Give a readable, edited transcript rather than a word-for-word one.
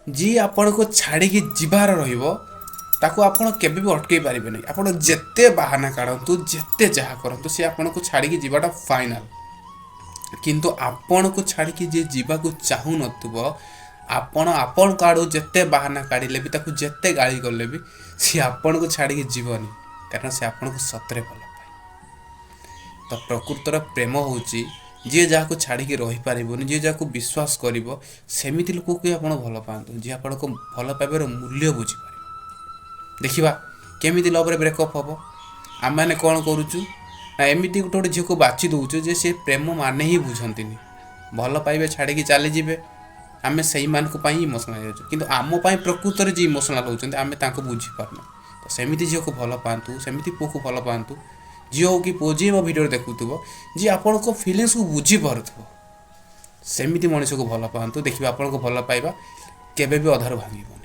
ଯିଏ ଆପଣଙ୍କୁ ଛାଡ଼ିକି ଯିବାର ରହିବ, ତାକୁ ଆପଣ କେବେ ବି ଅଟକେଇ ପାରିବେନି। ଆପଣ ଯେତେ ବାହାନା କାଢ଼ନ୍ତୁ, ଯେତେ ଯାହା କରନ୍ତୁ, ସେ ଆପଣଙ୍କୁ ଛାଡ଼ିକି ଯିବାଟା ଫାଇନାଲ୍। କିନ୍ତୁ ଆପଣଙ୍କୁ ଛାଡ଼ିକି ଯିଏ ଯିବାକୁ ଚାହୁଁନଥିବ, ଆପଣ ଆପଣଙ୍କ ଆଡ଼ୁ ଯେତେ ବାହାନା କାଢ଼ିଲେ ବି, ତାକୁ ଯେତେ ଗାଳି କଲେ ବି, ସିଏ ଆପଣଙ୍କୁ ଛାଡ଼ିକି ଯିବନି, କାରଣ ସେ ଆପଣଙ୍କୁ ସତରେ ଭଲ ପାଏ। ତ ପ୍ରକୃତର ପ୍ରେମ ହେଉଛି ଯିଏ ଯାହାକୁ ଛାଡ଼ିକି ରହିପାରିବନି, ଯିଏ ଯାହାକୁ ବିଶ୍ୱାସ କରିବ, ସେମିତି ଲୋକକୁ ହିଁ ଆପଣ ଭଲ ପାଆନ୍ତୁ, ଯିଏ ଆପଣଙ୍କ ଭଲ ପାଇବାର ମୂଲ୍ୟ ବୁଝିପାରିବ। ଦେଖିବା କେମିତି ଲଭରେ ବ୍ରେକଅପ୍ ହେବ। ଆମେମାନେ କ'ଣ କରୁଛୁ ନା, ଏମିତି ଗୋଟେ ଗୋଟେ ଝିଅକୁ ବାଛି ଦେଉଛୁ ଯେ ସେ ପ୍ରେମ ମାନେ ହିଁ ବୁଝନ୍ତିନି। ଭଲ ପାଇବେ, ଛାଡ଼ିକି ଚାଲିଯିବେ। ଆମେ ସେଇମାନଙ୍କ ପାଇଁ ଇମୋସନାଲ୍ ହେଇଯାଉଛୁ, କିନ୍ତୁ ଆମ ପାଇଁ ପ୍ରକୃତରେ ଯିଏ ଇମୋସନାଲ୍ ହେଉଛନ୍ତି, ଆମେ ତାଙ୍କୁ ବୁଝିପାରୁନୁ। ତ ସେମିତି ଝିଅକୁ ଭଲ ପାଆନ୍ତୁ, ସେମିତି ପୁଅକୁ ଭଲ ପାଆନ୍ତୁ, ଝିଅ ହଉ କି ପୁଅ, ଯିଏ ମୋ ଭିଡ଼ିଓରେ ଦେଖୁଥିବ, ଯିଏ ଆପଣଙ୍କ ଫିଲିଙ୍ଗସକୁ ବୁଝିପାରୁଥିବ, ସେମିତି ମଣିଷକୁ ଭଲ ପାଆନ୍ତୁ। ଦେଖିବେ, ଆପଣଙ୍କ ଭଲ ପାଇବା କେବେ ବି ଅଧାରୁ ଭାଙ୍ଗିବନି।